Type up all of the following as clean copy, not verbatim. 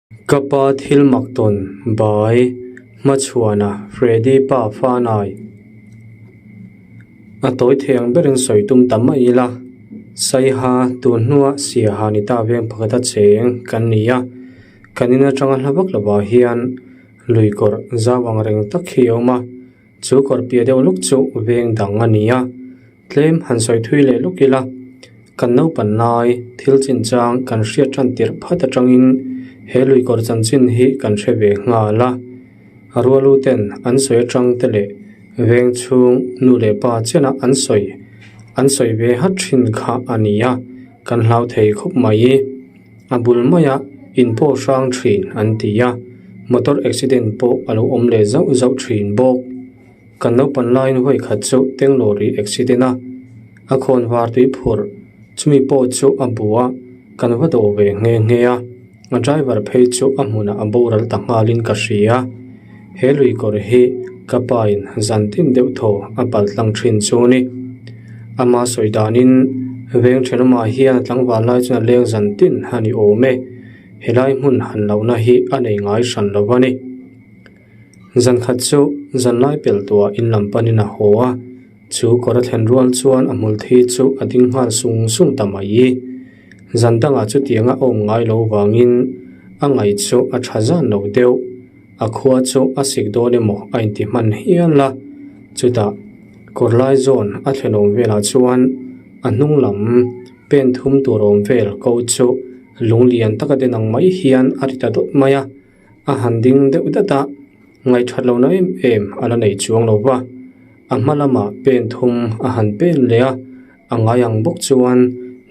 Ka pa thil mak tawn bai hmachhuana Freddy pa fanai a tawi thei ang berin sawi tum ta mai ila, Saiha tun hnua Siaha ni ta veng pakhat a cheng kan ni a, kan in atanga hla vak lovah hian lui kawr zau ang reng tak hi a awm a, chu kawr piah deuh luk chu veng dang a ni a. Tlem han sawi thui leh lawk ila, kan naupan lai thil chinchang kan hriat tan tirh phat atangin he luikawr chanchin hi kan hre ve nghal a. A rualu ten an sawi atang te leh veng chhung nu leh pa chena an sawi an sawi ve hat thin kha a ni a, kan hlau thei khawp mai. A bul maia in pawh hrang thin an ti a, motor accident pawh a lo awm leh zauh zauh thin bawk. Kan naupan laiin vawi khat chu Tenglawri accident a, a khawn var tui phurh, chumi pawh chu a bu a, kan va dawh ve nghe nghe a, a driver phei chu a hmunah a boral ta nghalin ka hria. He lui kawr hi ka pa in zan tin deuh thaw a pal tlang thin chu ni. Ama sawi danin veng thenawmah hian a tlangval lai chuan a leng zan tin a ni awm e, helai hmun han lohna hi a nei ngai hran lo a ni. Zan khat chu zan lai pel tuah in lam panin a haw a, chu kawr a thlen rual chuan a hmul thi chu a ding nghal sung sung ta mai. Zan dangah chutianga a awm ngai lo vangin a ngaih chu a tha zan lo deuh. A khua chu a sik dawn emaw a inti hman hial a, chutah kawr lai zawn a thlen awm velah chuan a hnung lam pen thum tur awm vel ko chu lung lian taka den ang mai hian a ri ta dawt mai a. A han ding deuh dat a, ngaihthat lohna em em a la nei chuang lo va. A hma lamah pen thum a han pen leh a, a ngai ang bawk chuan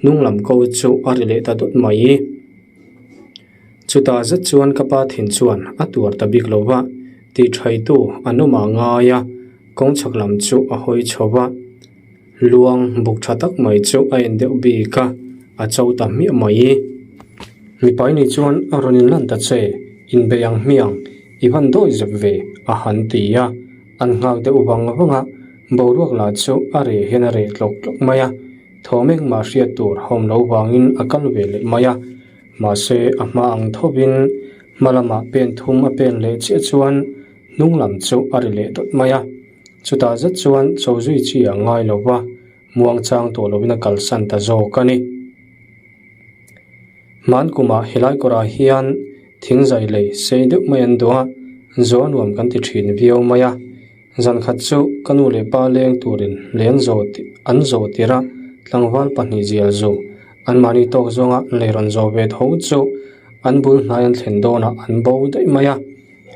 hnung lam ko chu a ri leh ta dawt mai. Chutah zet chuan ka pa thin chuan a tuar ta bik lo va, tihthaitu an awm ah ngai a, kawng chhak lam chu a hawi chho va. Luang buk tha tak mai chu a en deuh bik a, a cho ta hmiah mai. Mipa i nih chuan a rawn inlan ta che, inbei ang hmiang, i van dawi zep ve, a han ti a. An nghak deuh vang vang a, boruak lah chu a reh hian a reh tlawk tlawk mai a, thawm engmah hriat tur hawm lo vangin a kal ve leh mai a. Mahse a hma ang thovin hma lamah pen thum a pen leh chiah chuan hnung lam chu a ri leh dawt mai a. Chutah zet chuan cho zui chi a ngai lo va, muang chang tawh lovin a kalsan ta zawk a ni. Hman kumah helai kawrah hian thingzai lei sei deuh mai an duh a, zaw nuam kan ti thin viau mai a. Zan khat chu ka nu leh pa leng turin len zawh an zawh tirh a, tlangval pahnih zial zu anmahni tawk zawnga lei rawn zawh ve tho chu an bul hnai an thlen dawnah an bo daih mai a.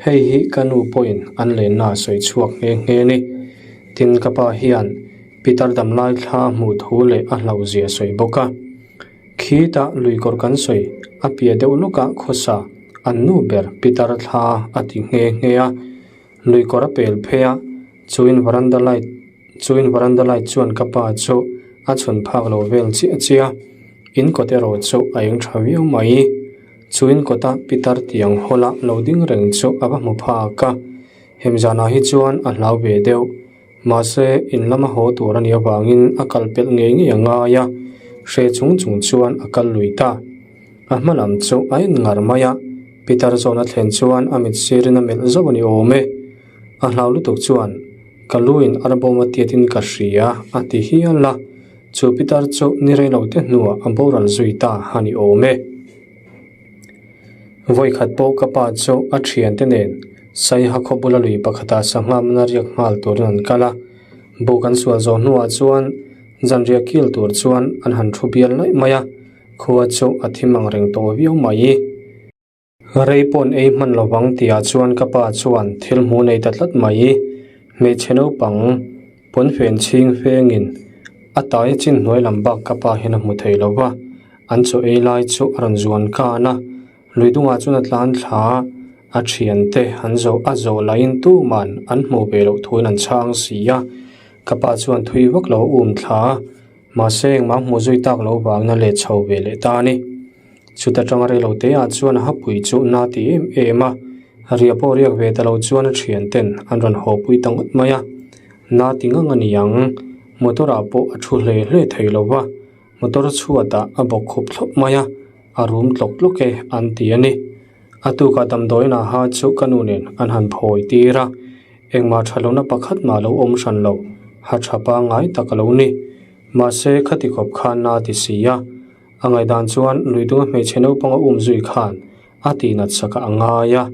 Hei hi ka nu pawhin an lenna a sawi chhuak nghe nghe a ni. Tin, ka pa hian Peter damlai thla hmuh thu leh a hlauhzia a sawi bawk a. Khitah luikawr kan sawi a piah deuh lawkah khawsa an nu ber Peter thla a ti nghe nghe a. Luikawr a pel phei a, chuin varanda light chuin varanda light chuan ka pa chu a chhun phak lo vel chiah chiah a. In kawt erawh chu a eng tha viau mai. Chuin kawta pitar tiang hawla lo ding reng chu a va hmu phak a, hemzanah hi chuan a hlau ve deuh. Mahse, in lama haw tur a nih avangin a kal pelh ngei ngei a ngai a, hre chung chung chuan a kal lui ta. A hma lam chu a en ngar mai a, pitar zawn a thlen chuan a mit sirin a melh zauh a ni awm e. A hlau lutuk chuan, Ka lu in arbawm a tiatin ka hria a ti hial a. Chu pitar chu ni rei lo te hnuah a boral zui ta a ni awm e. Vawi khat pawh ka pa chu a thiante nen Saiha khaw bula lui pakhatah sangha mana riak nghal turin an kal a. Buk an sual zawh hnuah chuan zanriah kil tur chuan an han thu bial laih mai a, khua chu a thim ang reng tawh viau mai. Rei paw'n ei hman lo vang tihah chuan ka pa chuan thil hmu nei ta tlat mai. Hmeichhe naupang pawnfen chhing fengin a tai chin hnuai lam bak ka pa hian a hmu thei lo va, an chaw ei lai chu a rawn zuan kan a, lui dungah chuan a tlan thla a, a thiante an zawh a zawh laiin tuman an hmuh ve loh thuin an chhang si a, ka pa chuan thui vak lo a um thla a, mahse engmah hmuh zui tak lo vangin a let chho ve leh ta a ni. Chuta tanga rei lo te ah chuan a hapui chu na ti em em a, ria pawh riak ve ta lo chuan a thian ten an rawn haw pui ta ngawt mai a, na ti ngang a ni ang, motor ah pawh a thu hle hle thei lo va, motor chhuat ah a bawk khup thlawp mai a, a rum tlawk tlawk e an ti a ni. A tukah damdawiin ah ha chu ka nu nen an han phawi tir a, engmah tha lohna pakhat mah lo awm hran lo, ha tha pangngai tak a lo ni. Mahse khati khawp khan na ti si a, a ngaihdan chuan luidunga hmeichhe naupang a um zui khan a tihnat sakah a ngai a,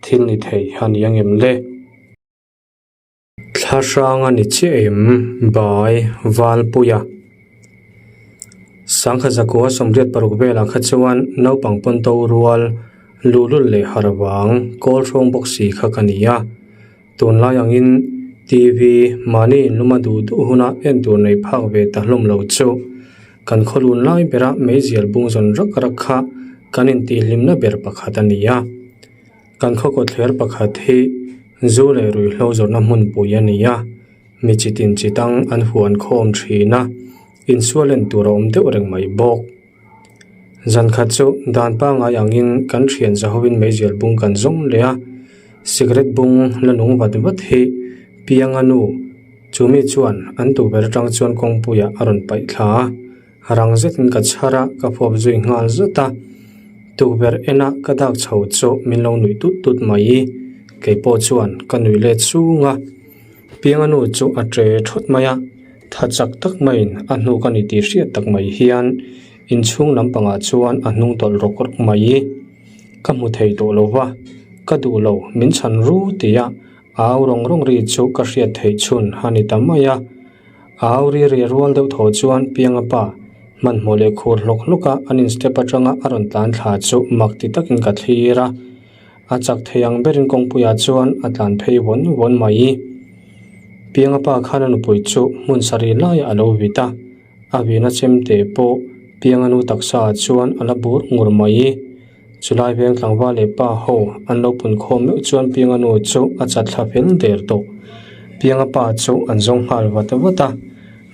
thil ni thei a ni angem le? Thla hrang a ni chiah em? Bai Valpuia. Sangkhat zakua 86 velah kha chuan naupang pawn to rual, luhlul leh har vang, kawl hrawng bawk si kha ka ni a. Tunlai angin TV mahni inluma duh duh huna en tur nei phak ve ta hlawm lo chu kan khawlun lai bera meizial bung zawn rak rak kha kan intihhlimna ber pakhat a ni a. Kan khaw kawtthler pakhat hi zu leh ruihhlo zawrhna hmunpui a ni a, mi chi tin chi tang an huan khawm thin a, insual en tur a awm deuh reng mai bawk. Zan khat chu dan pangngai angin kan thian zahovin meizial bung kan zawng leh a, cigarette bung la nung vat vat hi Pianga nu chu mi chuan an tukverh atang chuan kawngpuiah a rawn paih thla a. Rang zetin ka chhar a, ka phuap zui nghal zat a. Tukverh ena ka dak chho chu min lo nuih tut tut mai. Kei pawh chuan ka nuih let sung a. Pianga nu chu a tre thawt mai a, tha chak tak maiin a hnuk a ni tih hriat tak mai hian inchhung lampangah chuan a hnung tawlh rawk rawk mai. Ka hmu thei tawh lo va, ka duh lo min chhan ru tia au rawng rawng ri chu ka hriat theih chhun a ni ta mai a. A au ri ri rual deuh thaw chuan Pianga pa hmanhmawh leh khur hlawk hlawk a an in step atanga a rawn tlan thla chu mak ti takin ka thlir a. A chak thei ang berin kawngpuiah chuan a tlan phei vawn vawn mai. Pianga pa khan a nupui chu hmun sarih laiah a lo vit a, a vihna chemte pawh Pianga nu taksa ah chuan a la bur ngur mai. Chulai veng tlangval leh pa ho an lo pun khawm meuh chuan Pianga nu chu a chat thla fel der tawh. Pianga pa chu an zawng nghal vat vat a,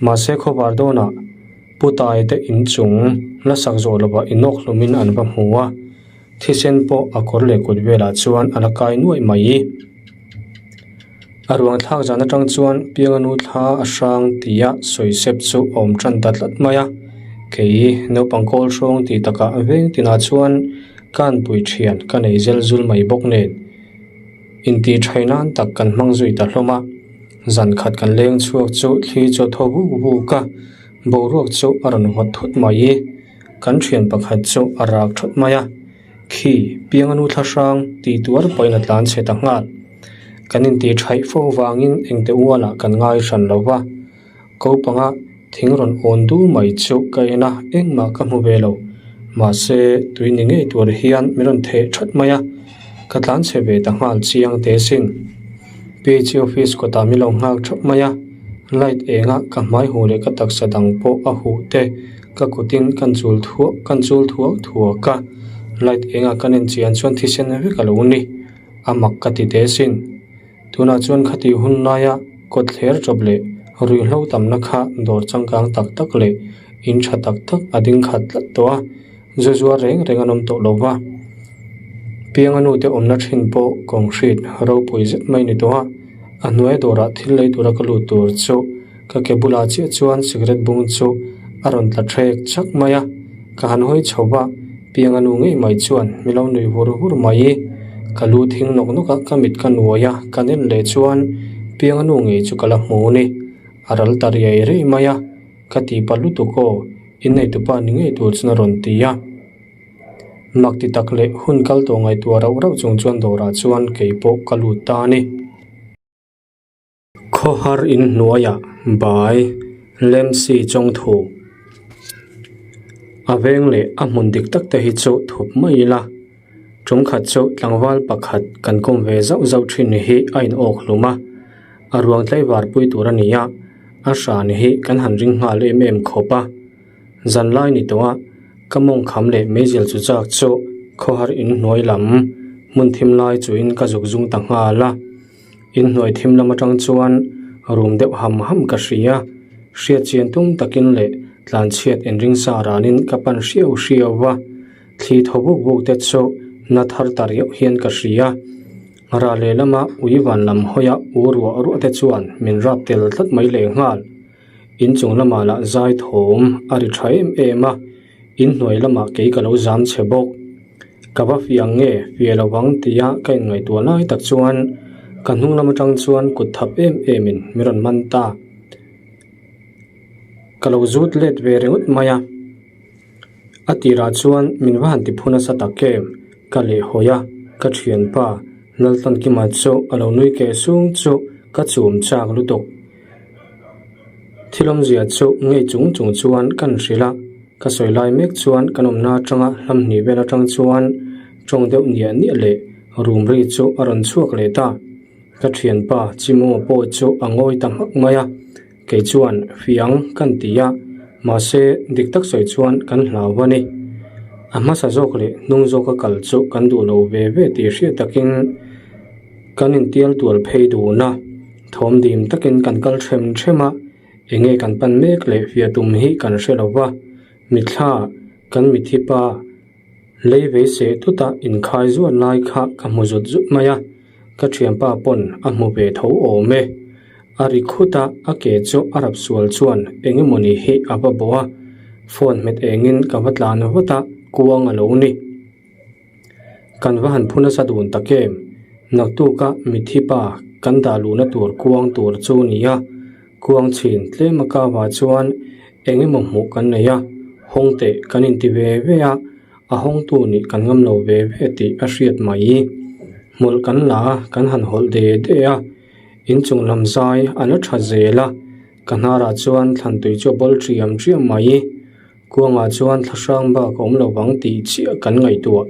mahse khawvar dawnah Pu Tai te inchung la sak zawh lovah inawk hlumin an va hmu a, thisen pawh a kawr leh kut velah chuan a la kai nuaih mai. A ruang thlak zan atang chuan Pianga nu thla a hrang tia sawi sep chu a awm tan ta tlat mai a, kei naupang kawl hrawng tih takah veng tinah chuan ka anpui thian ka nei zel zul mai bawk nen intih thaih nan tak kan hmang zui ta hlawm a, zan khat kan leng chhuak chu thli chu a thaw vuk vuk a, boruak chu a rawn vawt thut mai, kan thian pakhat chu a rak that mai a. Khi, Pianga nu thla hrang tih tuar pawhin a tlan chhe ta nghal. Kan intih thaih fo vangin engte ualah kan ngai hran lo va. Ko panga thing rawn awn du mai chu ka en a, engmah ka hmu ve lo. Mahse, tui ni ngei tur hian min rawn theh that mai a, ka tlan chhe ve ta nghal chiang te sin. PHC office kawtah min lo nghak thap mai a, light enga ka hmai huh leh ka taksa dang pawh a huh te, Ka kutin kan chul thuak kan chul thuak thuak a, light engah kan en chian chuan thisen vek a lo ni, a mak ka ti teh sin. Tunah chuan khati hun laia kawt thler tawp leh ruihhlo tamna kha dawr changkang tak tak leh in tha tak tak a ding khat tlat tawh a, zu zuar reng reng an awm tawh lo va. Pianga nu te awmna thin pawh concrete ropui zet mai ni tawh a, a hnuai dawrah thil lei tura ka lut tur chu Ka ke bulah chiah chuan cigarette bung chu a rawn tla thlek chak mai a, ka han hawi chho va, Pianga nu ngei mai chuan mi lo nuih vur vur mai. Ka lu thing nawk nawk a, ka mit ka nuai a, ka nen leh chuan Pianga nu ngei chu ka la hmu ni. A ral ta riai riai mai a, ka ti pa lutuk aw, inneitupa ni ngei tur chuan a rawn ti a. Mak ti tak leh hun kal tawh ngaihtuah rauh rauh chung chuan dawrah chuan kei pawh ka lut ta a ni. Khawhar inhnuaiah bai Lemsi chawngthu a veng leh a hmun dik tak te hi chu thup mai ila tumkhat chu tlangval pakhat kan kawm ve zauh zauh thin hi a in awk hlum a a ruang tlaivar pui tur a ni a a hran hi kan han ring nghal em em khawp a zanlai ni tawh a ka mawng kham leh meizial chu chak chu khawhar inhnuai lam hmun thim lai chuin ka zuk zung ta nghal a. Inhnuai thim lam atang chuan rum deuh ham ham ka hria. Hriat chian tum takin leh tlanchhiat inring sa ranin ka pan hriau hriau va. Thli thaw buk buk te chu na thar ta riauh hian ka hria. Ral lehlama ui van lam hawia u ruah ruah te chuan min rap tel tlat mai lehnghal. Inchung lamah lah zai thawm a ri tha em em a, inhnuai lamah kei ka lo zam chhe bawk. Ka va fiah ang nge fiah lo vang tia ka inngaihtuah lai tak chuan ka hnung lam atang chuan kut thap em emin min rawn man ta. Ka lo zut let ve ringawt mai a. A tirah chuan min va han ti phu nasa tak em? Ka lehhawi a, ka thianpa Laltlankima chu a lo nui keh sung chu ka chum chak lutuk. Thil awmzia chu ngei chung chung chuan kan hrilh a, ka sawi lai mek chuan kan awmna atanga hlam hnih vel atang chuan tawng deuh niah niah leh rum ri chu a rawn chhuak leh ta. Ka thianpa Chimawma pawh chu a ngawi ta hmak mai a, kei chuan fiang kan ti a, mahse dik tak sawi chuan kan hlau a ni. A hmasa zawk leh hnung zawka kal chu kan duh lo ve ve tih hriat takin kan intial tual phei dun a. Thawm dim takin kan kal hrem hrem a, enge kan pan mek leh fiah tum hi kan hre lo va, mithla kan mithi pa lei vei seh tuta inkhai zuat lai kha ka hmu zut zut mai a, ka thianpa pawn a hmu ve tho awm e. A ri khut a, a ke chu a rap sual chuan eng emawni hi a va bawh a, phone hmet engin ka va tlan vat a, kuang a lo ni. Kan va han phu nasa dun tak em? Naktuka mithi pa kan dah luhna tur kuang tur chu ni a, kuang chhin tlem a kava chuan eng emaw hmuh kan nei a, hawng teh kan inti ve ve a, a hawngtu nih kan ngam lo ve ve tih a hriat mai. Hmawlh kan la a, kan han hawlh de de a, inchung lam zai a la tha zel a, ka hnarah chuan thlan tui chu a bawl ṭiam ṭiam mai. Kuangah chuan thla hrang bak a awm lo vang tih chiah kan ngaihtuah.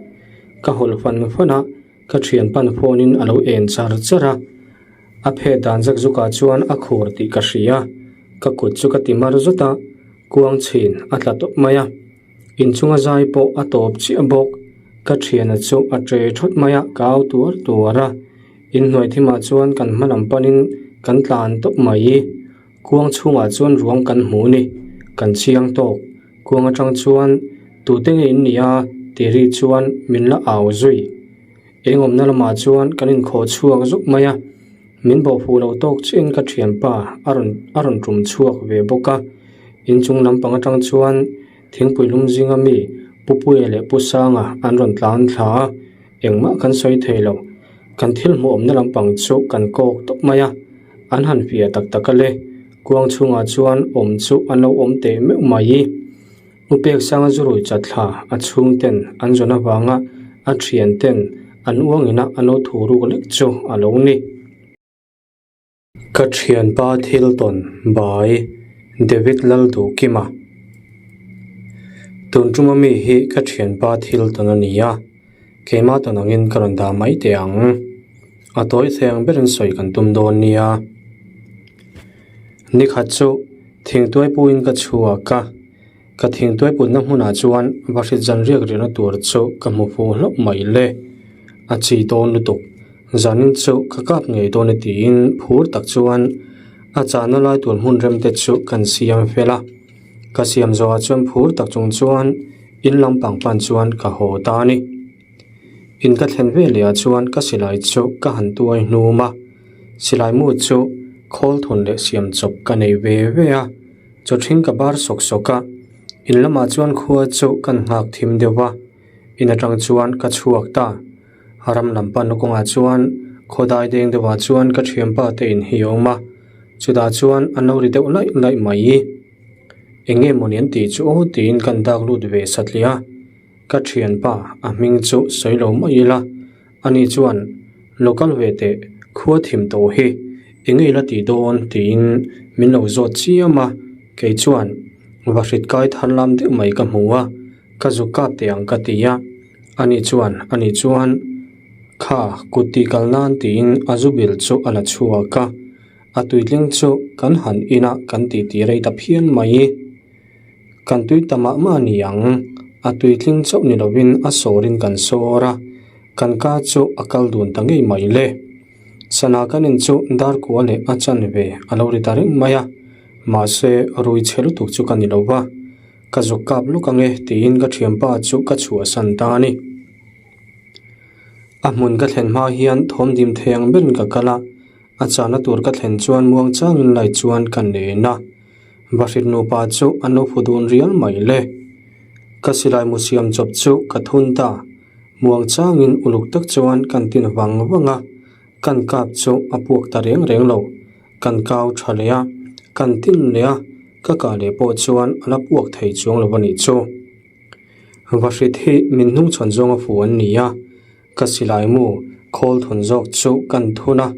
Ka hawlh fan fan a, ka thian pan phone in a lo en char char a. A phet dan zak zukah chuan a khur tih ka hria. Ka kut chu ka ti mar zut a, kuang chhin a tla tawp mai a. Inchunga zai pawh a tawp chiah bawk. Ka thiana chu a tre thawt mai a, ka au tuar tuar a. Inhnuai thimah chuan kan hma lam panin kan tlan tawp mai. Kuang chhungah chuan ruang kan hmu ni, kan chiang tawk. Kuang atang chuan tute nge in nih a tih ri chuan min la au zui. Eng awmna lamah chuan kan inkhawh chhuak zuk mai a, min bawhfuh lo tawk chiahin ka thianpa a rawn a rawn tum chhuak ve bawk a. Inchung lampang atang chuan thingpui lum zinga mi Pu Puia leh Pu Sanga an rawn tlan thla a, engmah kan sawi thei lo. Kan thil hmuh awmna lampang chu kan kawk tawp mai a. An han fiah tak tak a le, kuang chhungah chuan awm chu an lo awm teh meuh mai. U Peksanga zu rui chat thla a chhungten an zawn avanga a thianten an uangin a an lo thu ruk lek chu a lo ni. Ka thianpa thil tawn bai David Lalduhkima. Tun tuma mi hi ka thianpa thil tawn a ni a, keimah tawn angin ka rawn dah mai teh ang. A tawi thei ang berin sawi kan tum dawn nia. Nikhat chu thingtuai puin ka chhuak a, ka thingtuai putna hmunah chuan vahrit zan riak riahna tur chu ka hmu fuh hlauh mai le. A chi dawn lutuk, zanin chu ka kap ngei dawn e tiin phur tak chuan a chahna lai tur hmun rem te chu kan siam fel a. Ka siam zawhah chuan phur tak chung chuan in lampang pan chuan ka haw ta a ni. In ka thlen ve leh ah chuan ka silai chu ka han tuai hnum a, silai mu chu khawl thun leh siam chawp ka nei ve ve a, chaw ṭhing ka bar sawk sawk a, in lamah chuan khua chu kan nghak thim deuh a, in aṭang chuan ka chhuak ta. Ram lam panna kawngah chuan khawdai deng deuhah chuan ka ṭhianpa te in hi a awm a, chutah chuan an lo ri deuh laih laih mai. Eng nge mawni an tih chu aw tiin kan dak lut ve satliah a. Ka thianpa a hming chu sawi lo mai ila, ani chuan lo kal ve teh khua thim tawh hi eng nge ila tih dawn tiin min lo zawt chiam a, kei chuan vahrit kai thar lam deuh mai ka hmu a, ka zuk kap teh ang ka ti a, ani chuan ani chuan kha kut tih kal nan tiin a zu bil chu a la chhuak a, a tuitling chu kan han in a kan titi rei ta phian mai. Kan tui ta mah mah a ni ang, a tui tling chauh ni lovin a sawrin kan sawr a, kan ka chu a kal dun ta ngei mai le. Sana kan in chu dar kua leh a chan ve a lo ri ta reng mai a, mahse rui chhe lutuk chu ka ni lo va, ka zuk kap luk ang e tiin ka thianpa chu ka chhuahsan ta a ni. A hmun ka thlen hma hian thawm dim thei ang berin ka kal a, a chahna tur ka thlen chuan muang changin light chuan ka nen a. Vahrit nupa chu an lo phu dun rial mai le. Ka silai mu siam chawp chu ka thun ta. Muang changin uluk tak chuan kan tin vang vang a, kan kap chu a puak ta reng reng lo. Kan kau tha leh a, kan tin leh a, ka kah leh pawh chuan a la puak thei chuang lo a nih chu. Vahrit hi min hnungchhawn zawnga fu an ni a, ka silai mu khawl thun zawk chu kan thun a,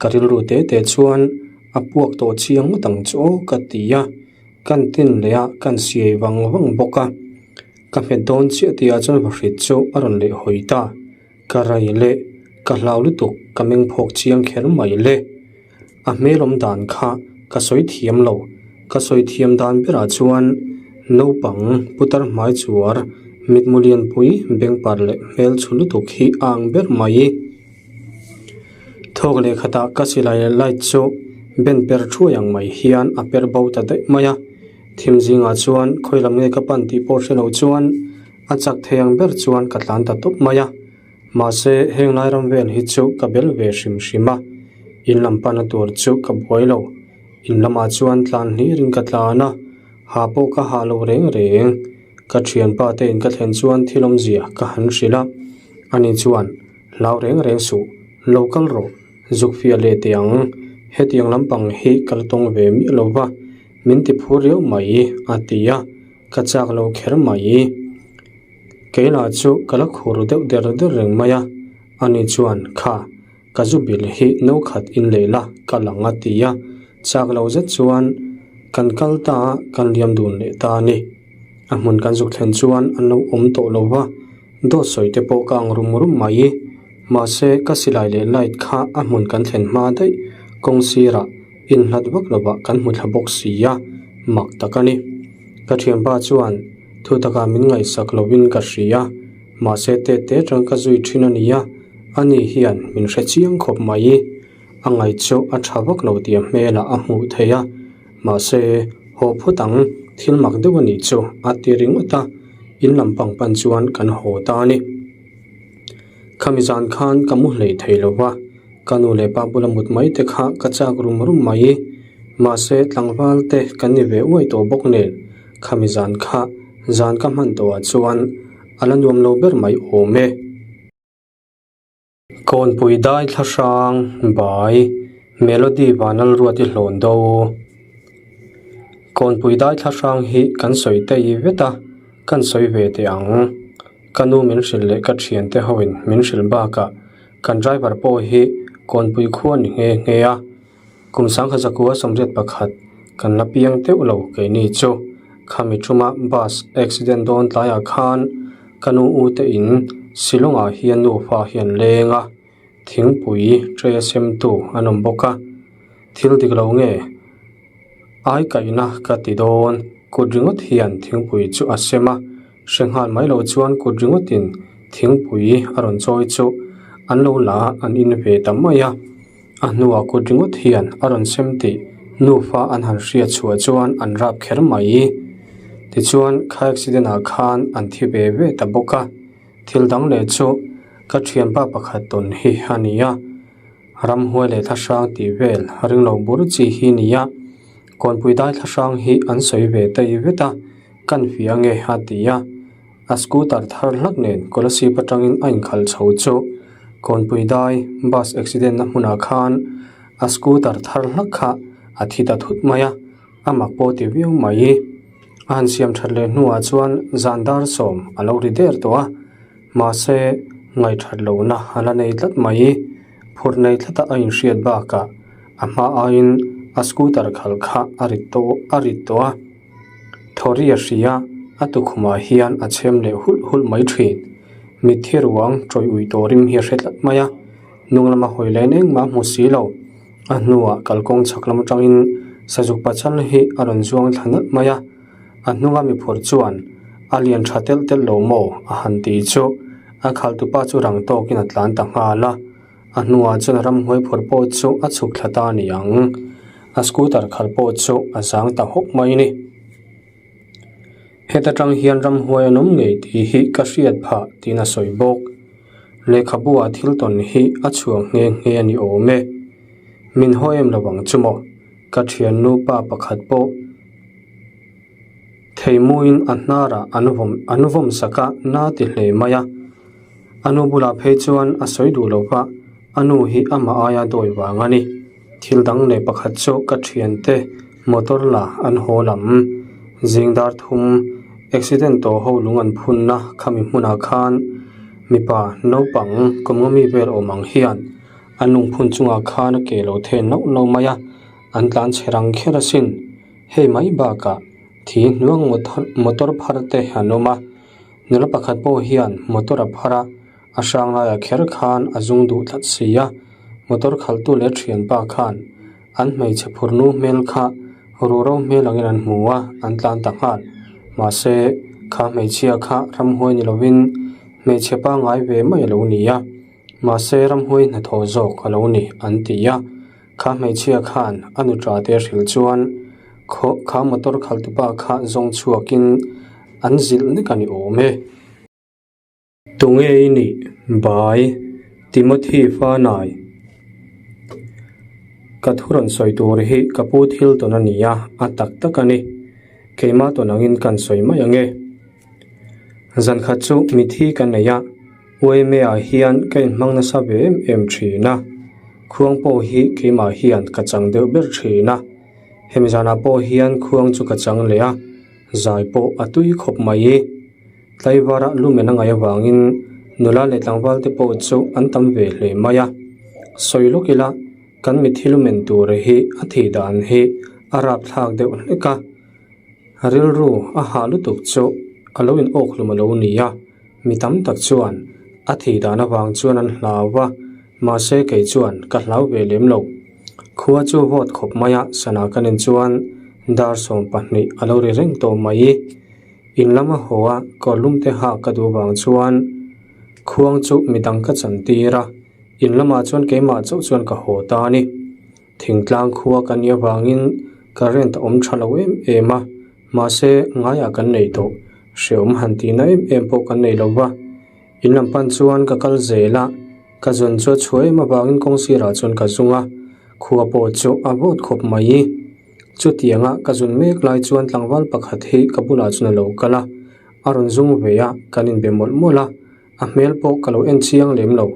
ka rilru te te chuan a puak tawh chiang ngawt ang chu aw ka ti a, kan tin leh a kan siai vang vang bawk a. Ka hmet dawn chiah tihah chuan vahrit chu a rawn leh hawi ta, ka rai leh ka hlau lutuk ka meng phawk chiang kher mai le. A hmel awm dan kha ka sawi thiam lo, ka sawi thiam dan berah chuan naupang putar hmai chuar mitmu lianpui bengpar leh hmel chhu lutuk hi a ang ber mai. Thawk leh khatah ka silai leh light chu ben per thuai ang mai hian a per bo ta daih mai a, thim zingah chuan khawi lam nge ka pan tih pawh hre lo chuan a chak thei ang ber chuan ka tlan ta tawp mai a. Mahse, heng lai ram vel hi chu ka bel ve hrim hrim a, in lam pana tur chu ka buai lo. In lamah chuan tlan hlirin ka tlan a, ha pawh ka hah lo reng reng. Ka thianpa te in ka thlen chuan thil awmzia ka han hrilh a, ani chuan, Hlau reng reng suh, lo kal rawh, zuk fiah leh teh ang, hetiang lampang hi ka la tawng ve miah lo va, min ti phur riau mai, a ti a, ka chak lo kher mai. Keilah chu ka la khur deuh der der reng mai a, ani chuan, Kha, ka zu bil hi no khat in lei la, ka lang a ti a, chak lo zet chuan kan kal ta a, kan liam dun leh ta a ni. A hmun kan zuk thlen chuan an lo awm tawh lo va, dawt sawi te pawh ka ang rum rum mai. Mahse, ka silai leh light kha a hmun kan thlen hma daih kawng sirah inhlat vak lovah kan hmu thla bawk si a, mak tak a ni. Ka thianpa chuan thu takah min ngaihsak lovin ka hria, mahse te te tang ka zui thin a nia, ani hian min hre chiang khawp mai. A ngaih chu a tha vak lo tih a hmelah a hmuh theih a, mahse haw phawt ang, thil mak deuh a nih chu a ti ringawt a, in lam pang pan chuan kan haw ta a ni. Khami zan khan ka mu hlei thei lo va, ka nu leh pa bula mut mai te kha ka chak rum rum mai. Mahse, tlangval te kan ni ve uai tawh bawk nen, khami zan kha zan ka hman tawhah chuan a la nuam lo ber mai awm e. Kawnpui dai thla hrang bai Melody Vanal Ruat i hlawn do. Kawnpui dai thla hrang hi kan sawi tei vet a, kan sawi ve teh ang. Ka nu min hrilh leh ka thiante hoin min hrilh bakah kan driver pawh hi Kawnpui khua ni nghe nghe a, kum sangkhat zakua 81 kan la piang teuh lo keini chu. Khami thuma bus accident dawn tlaiah khan ka nu u te in Shillong-ah hian nufa hi an leng a, thingpui tray a semtu an awm bawk a, thil dik lo nge? Ai kaihna ka ti dawn, kut ringawt hian thingpui chu a sem a, hre nghal mai lo chuan kut ringawtin thingpui a rawn chawi chu an lo la an in ve ta mai a. A hnuah kut ringawt hian a rawn sem tih nufa an han hriat chhuah chuan an rap kher mai. Tichuan kha accident ah khan an thi ve ve ta bawk a, thil dang leh chu ka thianpa pakhat tawn hi a ni a. Ramhuai leh thlahrang tih vel ringlo bur chi hi nia, Kawnpui dai thlahrang hi an sawi ve tei vet a, kan hria nge a ti a, a scooter thar hlak nen Kolasib atangin a inkhalh chho chu Kawnpui dai bus accident na hmunah khan a scooter thar hlak kha a thi ta thut mai a, a mak pawh ti viau mai. A han siam that leh hnuah chuan zan dar sawm a lo ri der tawh a. Mahse, ngaihthat lohna a la nei tlat mai. Phur nei tlata a inhriat bakah a hma aiin a scooter khalh kha a rit tawh a rit tawh a. Thawri a hria, a tukhumah hian a chhem leh hulh hulh mai thin. Mitthi ruang tawih uih tawh rim hi a hre tlat mai a, hnung lama hawi len engmah a hmu si lo. A hnuah kalkawng chhak lam atangin sazuk pachal hi a rawn zuang thla nalh mai a. A hnunga mi phur chuan a lian tha telh telh lo maw a han ti chu a khaltupa chu rang tawkin a tlan ta nghal a, a hnuah chuan a ramhnuai phur pawh chu a chhuk thla ta a ni ang. A scooter khalh pawh chu a zang ta hawk mai a ni. Heta tang hian ramhnuai an awm ngei tih hi ka hriat phah tiin a sawi bawk. Lehkhabu ah thil tawn hi a chhuah nghe nghe a ni awm e. Min haw em lo ang chu maw? Ka thiannu pa pakhat pawh Theimuin a hnarah an vawm an vawm sak a, na ti hle mai a. A nu bulah phei chuan a sawi duh lo va, a nu hi amah aia dawi vang a ni. Thil dang leh pakhat chu ka thiante motor la an haw lam. Zing dar thum accident tawh ho lung an phunna khami hmunah khan mipa naupang kawmngami vel awm ang hian an lungphun chungah khan a ke lo then nauh nauh mai a, an tlan chhe rang kher asin. Hei mai bakah thi hnuang motor phar te an awm a, nula pakhat pawh hian motor a phar a, a hrang laiah kher khan a zung duh tlat si a, motor khalhtu leh thianpa khan an hmeichhe phurnu hmel kha ruhro hmel angin an hmu a, an tlan ta nghal. Mahse, kha hmeichhia kha ramhuai ni lovin hmeichhe pangngai ve mai a lo ni a, mahse ramhuai hnathawh zawk a lo ni an ti a. Kha hmeichhia khan a nuṭa te hrilh chuan khaw kha motor khalhtupa kha zawng chhuakin an zilh nek a ni awm e. Tunge i nih? Bai, Timothy Fanai. Ka thu rawn sawi tur hi ka pu thil tawn a ni a, a tak tak a ni. Keimah tawn angin kan sawi mai ang e. Zan khat chu mithi ka nei a, Uaimea hian ka inhmang nasa ve em em thin a, khuang pawh hi keimah hian ka chang deuh ber thin a. Hemi zanah pawh hian khuang chu ka chang leh a, zai pawh a tui khawp mai. Tlaivara lumen a ngaih avangin nula leh tlangval te pawh chu an tam ve hle mai a. Sawi lawk ila kan mithi lumen tur hi a thih dan hi a rapthlak deuh hlek a. Rilru a hah lutuk chu a lo in awk hlum a lo ni a, mi tam tak chuan a thih dan avang chuan an hlau a, mahse kei chuan ka hlau ve lem lo. Khua chu vawt khawp mai a, sana ka nen chuan dar 20 a lo ri reng tawh mai. In lama haw a kawrlum te hak ka duh vang chuan khuang chu midang ka chan tir a, in lamah chuan keimah chauh chuan ka haw ta a ni. Thingtlang khua ka nih avangin current a awm tha lo em em a, mahse ngaiah kan nei tawh, hreawm han tihna em em pawh kan nei lo va. In lam pan chuan ka kal zel a, ka zawn chu a chhuah em avangin kawng sirah chuan ka zung a, khua pawh chu a vawt khawp mai. Chutianga ka zun mek lai chuan tlangval pakhat hi ka bulah chuan a lo kal a, a rawn zung ve a, kan inbe mawlh mawlh a, a hmel pawh ka lo en chiang lem lo.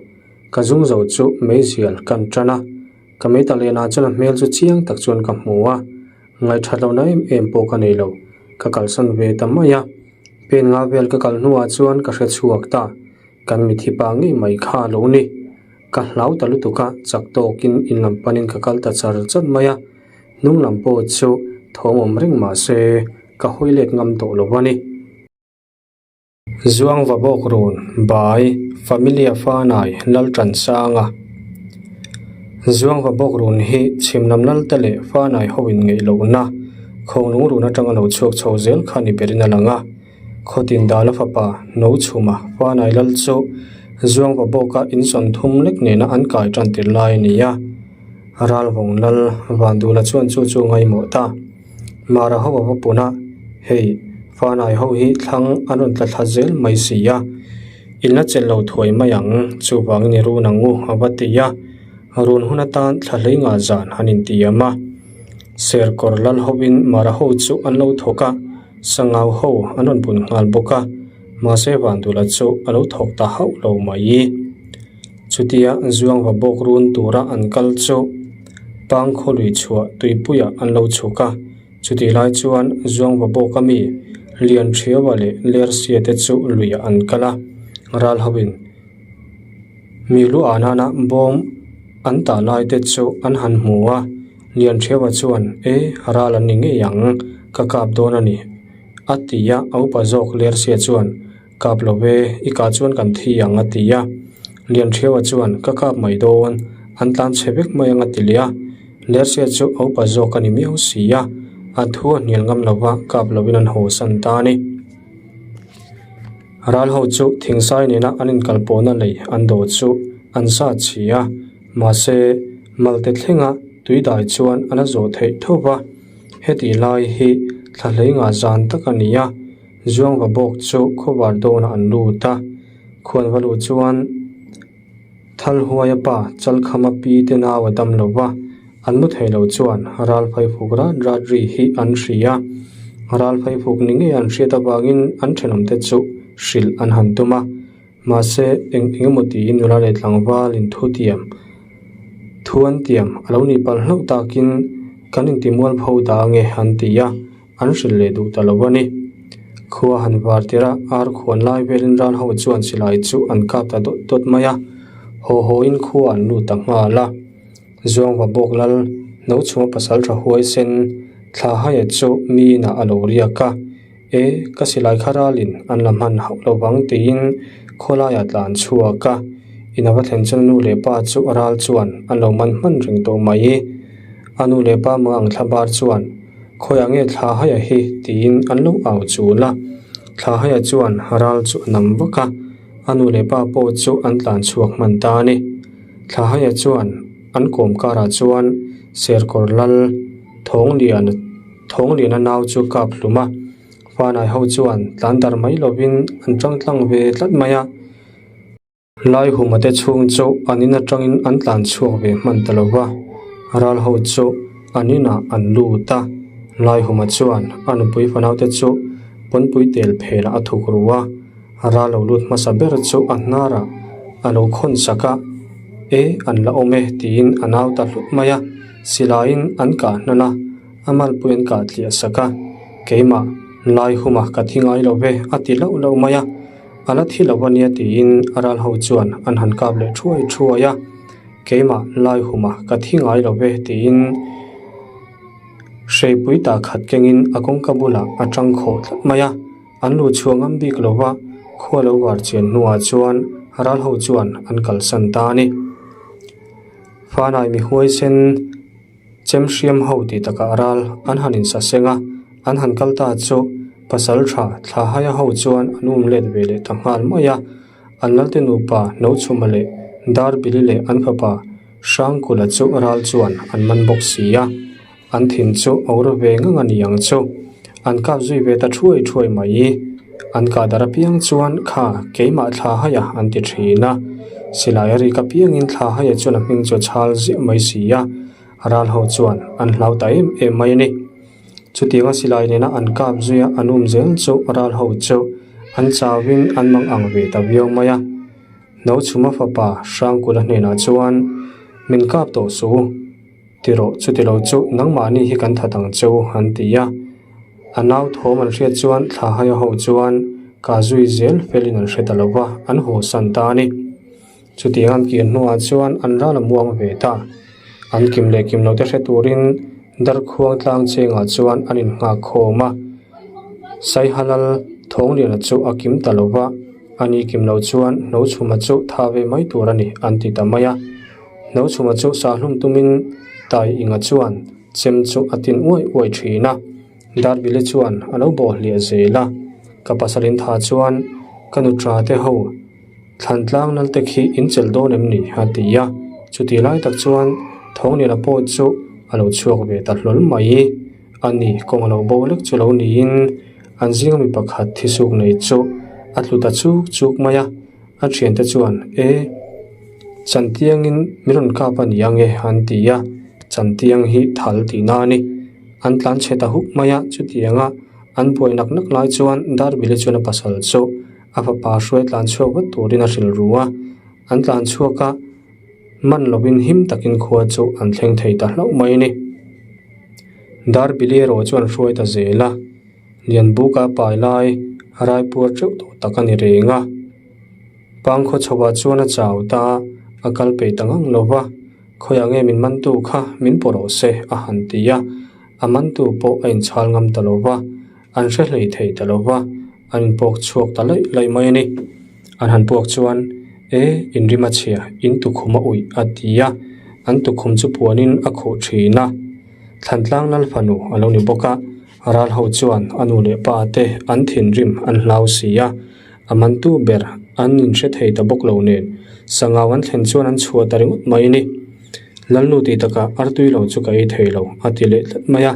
Ka zung zo chu meizial kan tan a, ka meita lenah chuan a hmel chu chiang tak chuan ka hmu a, ngaihthat lohna em em pawh ka nei lo, ka kalsan ve ta mai a. Pen nga vel ka kal hnuah chuan ka hre chhuak ta. Kan mithi pa ngei mai kha a lo ni. Ka hlau ta lutuk a, chak tawkin in lam panin ka kal ta char char mai a. Hnung lam pawh chu thawm awm reng mah se ka hawi let ngam tawh lo a ni. Zuang va bawk run, Bai, Familia Fanai, Laltansanga. Zuang va bawk run hi chhim lam lalte leh Fanai ho in ngeih lohna, Khawnglung run atanga lo chhuak chho zel kha ni berin a lang a. Khawtin Dala fapa No Chhuma Fanai Lal chu Zuangva bawka insawn thum lek nena an kai tan tir lai a ni a. Ralvawng Lal Vandula chuan chu chu ngaimawh ta. Mara ho a va pun a, Hei, Fanai ho hi thlang an rawn tla thla zel mai si a, in la chelh lo thuai mai ang, chuvangin i run ang u a va ti a. Run hun atan thla hlei nga zan han intiam a. Serkawr Lal hovin Mara ho chu an lo thawk a. Sangau ho an rawn bun nghal bawk a, mahse Vandula chu a lo thawk ta hauh lo mai. Chutia Zuang va bawk run tura an kal chu Pangkhaw lui chhuah tuipuiah an lo chhuk a, chutih lai chuan Zuang va bawk ami Lianṭhiaua leh Lersia te chu luiah an kal a, ral hoin Mi lu ah nana bawm an tah lai te chu an han hmu a, Lianṭhiaua chuan, E, ral an ni ngei ang, ka kap dawn a ni, a ti a, a upa zawk Lersia chuan, Kap lo ve, i kah chuan kan thi ang, a ti a. Lianṭhiaua chuan, Ka kap mai dawn, an tlan chhe vek mai ang, a ti leh a. Lersia chu a upa zawk a ni miau si a, a thu a hnial ngam lo va, kap lovin an hawsan ta a ni. Ral ho chu thingsai nena an inkalpawhna lei an dawh chu an sa chhi a, mahse malte thlenga tui dai chuan a la zawh theih tho va. Heti lai hi thla hlei ngah zan tak a ni a, Zuangva bawk chu khawvar dawnah an lut a, khuanva luh chuan Thalhuaia pa Chalkhama pi te nau a dam lo va, an mu thei lo chuan Ralfai fuk rat rat ri hi an hria. Ralfai fuk ni ngei an hriat avangin an thenawmte chu hrilh an han tum a. Mahse, eng eng emaw tiin nula leh tlangval in thu tiam, thu an tiam a lo nih palh hlauh takin kan inti mualpho ta ange an ti a, an hrilh leh duh ta lo a ni. Khua han var tirh a, ar khuan lai velin ral ho chuan silai chu an kap ta dawt dawt mai a, haw haw in khua an lut ta nghal a. Zuangva bawk lal, no chhunga pasal tha huaisen, thla haia chu mi inah a lo riak a, E, ka silai kha ralin an la hman hauh lo vang tiin khawlaiah tlan chhuak a, in a va thlen chuan a nu leh pa chu a ral chuan an lo man hman reng tawh mai. A nu leh pa mang ang thla bar chuan, Khawiah nge thla haia hi? tiin an lo au chul a. Thla haia chuan ral chu a nam vak a, a nu leh pa pawh chu an tlan chhuak hman ta a ni. Thla haia chuan an kawm karah chuan Serkawr lal Thawnglian Thawngliana nau chu kap hlum a, Fanai ho chuan tlan dar mai lovin an tang tlang ve tlat mai a. Laihuma te chhung chu an in atangin an tlan chhuak ve hman ta lo va, ral ho chu an inah an lut a. Laihuma chuan a nupui fanau te chu pawnpui tel phelah a thuk ru a, ral lo lut hmasa ber chu a hnarah a lo khawn sak a, E, an la awm e tiin a nau ta hlut mai a, silaiin an kah hnan a. A malpui an kah tliah sak a, Keimah, Laihuma ka thi ngai lo ve a ti lauh lauh mai a, a la thi lo a nia tiin a ral ho chuan an han kap leh thuai thuai a, Keimah, Laihuma ka thi ngai lo ve tiin hreipui tah khat kengin a kawngka bulah a tang khawh tlat mai a, an luh chhuah ngam bik lo va, khua lo var chian hnuah chuan ral ho chuan an kalsan ta a ni. Fanai mi huaisen. Chem hriam ho tih takah ral an han insa seng a, an han kal ta chu pasal tha thla haia ho chuan an um let ve leh ta nghal mai a. An lalte nupa Nochhuma leh Darbili leh an fapa Hrangkula chu ral chuan an man bawk si a, an thin chu a ur ve ngang a ni ang chu. An kap zui ve ta thuai thuai mai. An kah dar apiang chuan kha keimah thla haia an ti thin a. Silai a rik apiangin thla haia chuan a hming chu a chhal ziah mai si a, ral ho chuan an hlau ta em em mai a ni. Chutianga silai nena an kap zuia an um zel chu ral ho chu an chauhin an mang ang ve ta viau mai a. Nochhuma fapa Hrangkula hnenah chuan, Min kap tawh suh. Ti rawh, chuti lo chu nangmahni hi kan that ang cheu, an ti a. A nau thawm an hriat chuan thla haia ho chuan ka zui zel felin an hre ta lo va, an haw san ta a ni. Chutiang an kir hnuah chuan an ral a muang ve ta. An kim leh kim lote hre turin Darkhuang tlang chengah chuan an innghak khawm a. Saihalal Thawngliana chu a kim ta lo va, ani kim lo chuan Hnochhuma chu tha ve mai tur a ni, an ti ta mai a. Hnochhuma chu sahlum tumin Tai Inga chuan chem chu a tin uai uai thin a, Darbili chuan a lo bawh hliah zel a, ka pasalin tha chuan ka nu tha te ho thlan tlang lal te khi in chelh dawn em ni a ti a, chuti lai tak chuan Thawngliana pawh chu a lo chhuak ve ta hlawl mai. A ni, kawng a lo bo lek chu lo niin an zinga mi pakhat thisuk nei chu a tlu ta chuk chuk mai a. A thiante chuan, E, Chantiangin min rawn kap a ni ang e, an ti a. Chantiang hi thal tihna a ni. An tlan chhe ta hup mai a, chutianga an buai nak nak lai chuan Darbili chuan a pasal chu a fapa hruai tlan chhuak vat turin a hrilh ru a. An tlan chhuak a, man lovin him takin khua chu an thleng thei ta hlauh mai a ni. Darbili erawh chuan hruai ta zel a. Lianbuka pai lai raipuar teuh tawh tak a ni reng a. Pangkhaw chhoah chuan a chau ta, a kal peih ta ngang lo va, Khawiah nge min mantu kha min pawh rawh se a han ti a, a mantu pawh a inchhal ngam ta lo va, an hre hlei thei ta lo va, an inpuak chhuak ta laih laih mai a ni. An han puak chuan, E, inrim a chhia, in tukhum a uih a ti a, an tukhum chu puanin a khuh thin a. Thlantlang lal fanu a lo ni bawk a. Ral ho chuan a nu leh pa te an thinrim an hlau si a, a mantu ber an inhre thei ta bawk lo nen sangau an thlen chuan an chhuah ta ringawt mai a ni. Lalnu tih takah artui lo chu ka ei thei lo a ti leh tlat mai a,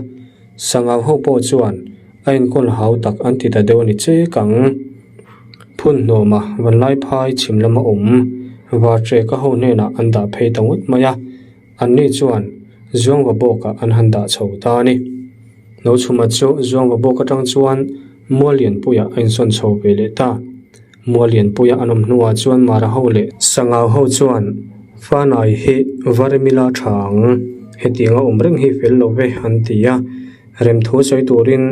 sangau ho pawh chuan a enkawl hau tak an ti ta deuh a ni chek ang. Phun hnawma vanlai phai chhim lama awm Varṭeka ho hnenah an dah phei ta ngawt mai a. Anni chuan Zuangva bawkah an han dah chho ta a ni. Nochhuma chu Zuangva bawk atang chuan Muallianpuiah a insawn chho ve leh ta. Muallianpuia an awm hnuah chuan Mara ho leh Sangau ho chuan Fanai hi va remila tha ang, hetianga awm reng hi fel lo ve an ti a. Remthu sawi turin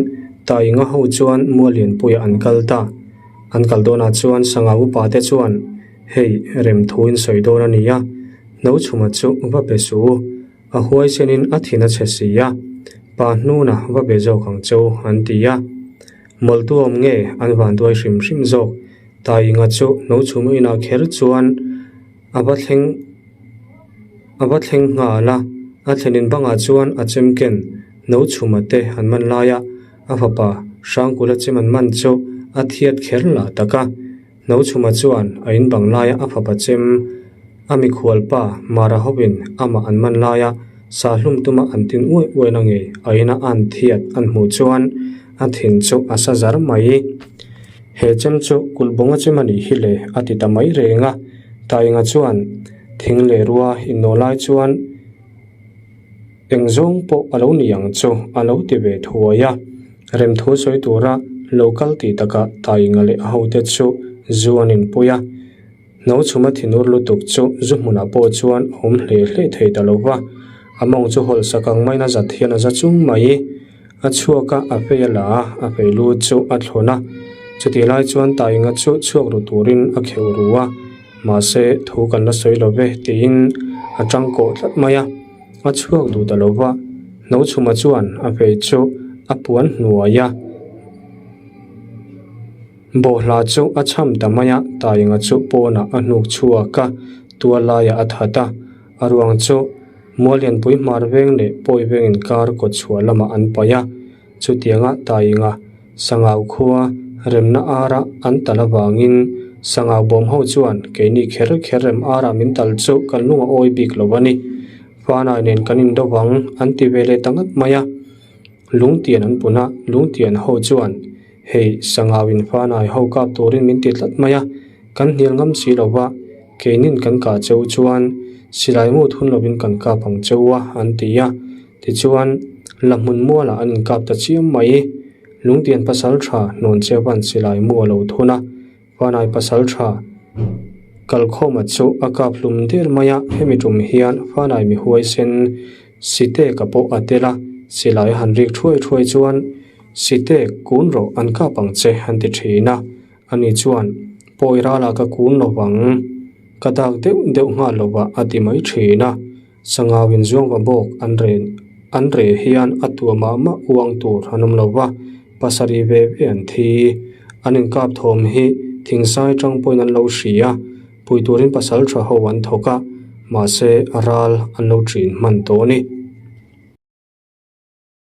Tainga ho chuan Muallianpuia an kal ta. An kal dawnah chuan Sangau upa te chuan hei remthu in sawi dawn a ni a, Nochhuma chu va be suh u. A huaisenin a thin a chhe si a, pa hnuna va be zawk ang che u an ti a. Mawltu awm nge an vanduai hrim hrim zawk? Tainga chu Nochhum inah kher chuan a va thleng a va thleng nghal a, a thlenin bangah chuan a chem ken Nochhuma te an man laia a fapa Hrangkula chem an man chu a thiat kher lah tak a. Nochhuma chuan a in bang laia a fapa chem a mikhual pa Mara hovin amah an man laia sa hlum tuma an tin uai uai na ngei a ina an thiat an hmuh chuan a thin chu a sa zar mai. He chem chu kulh bunga chem a nih hi le a ti ta mai reng a. Tainga chuan thing leh rua innawh lai chuan eng zawng pawh a lo ni ang chu a lo ti ve thuai a. Remthu sawi tura lo kal tih takah Tainga leh a hote chu zu an inpui a. Nochhuma thinur lutuk chu zu hmunah pawh chuan a awm hle hle thei ta lo va, a mawng chu hawlh sak ang maiin a zat hian a za chung mai. A chhuak a, a fei a la a, a fei lu chu a thlawn a. Chutih lai chuan Tainga chu chhuak ru turin a kheuh ru a, mahse thu kan la sawi lo ve tiin a tangkawh tlat mai a. A chhuak duh ta lo va, Nochhuma chuan a fei chu a puan hnuai a. Bawhhla chu a cham ta mai a, Tainga chu pawnah a hnuk chhuak a, tual laiah a that a. A ruang chu Muallianpui hmar veng leh Pawi veng inkar kawt chhuah lamah an paih a. Chutianga Tainga Sangau khua remna ara an tal avangin Sangau bawm ho chuan keini kher kher rem ara min tal chu kan lung a awi bik lo a ni. Fanai nen kan indo vang an ti ve leh ta ngat mai a. Lungtian an pun a, Lungtian ho chuan Hei, Sangau in Fanai ho kap turin min ti tlat mai a, kan hnial ngam si lo va, keinin kan kah cheu chuan silai mut hun lovin kan kap ang cheu a, an ti a. Tichuan, la hmun mualah an inkap ta chiam mai. Lungtian pasal tha hnawn cheuvan silai mu a lo thun a, Fanai pasal tha kalkhawma chu a kap hlum der mai a, hemi tum hian Fanai mi huaisen Siteka pawh a tel a, silai a han rik thuai thuai chuan Sitek kun rawh an kap ang che an ti thin a, ani chuan Pawi rala ka kun lo vang, ka dak deuh deuh nghal lo va a ti mai thin a, Sangau in zuang va bawk an re an re hian a tua mah mah uang tur an awm lo va, pasarih ve ve an thi. An inkap thawm hi thingsai tang pawhin an lo hria. Pui turin pasal tha ho an thawk a, mahse ral an lo ṭin hman tawh a ni.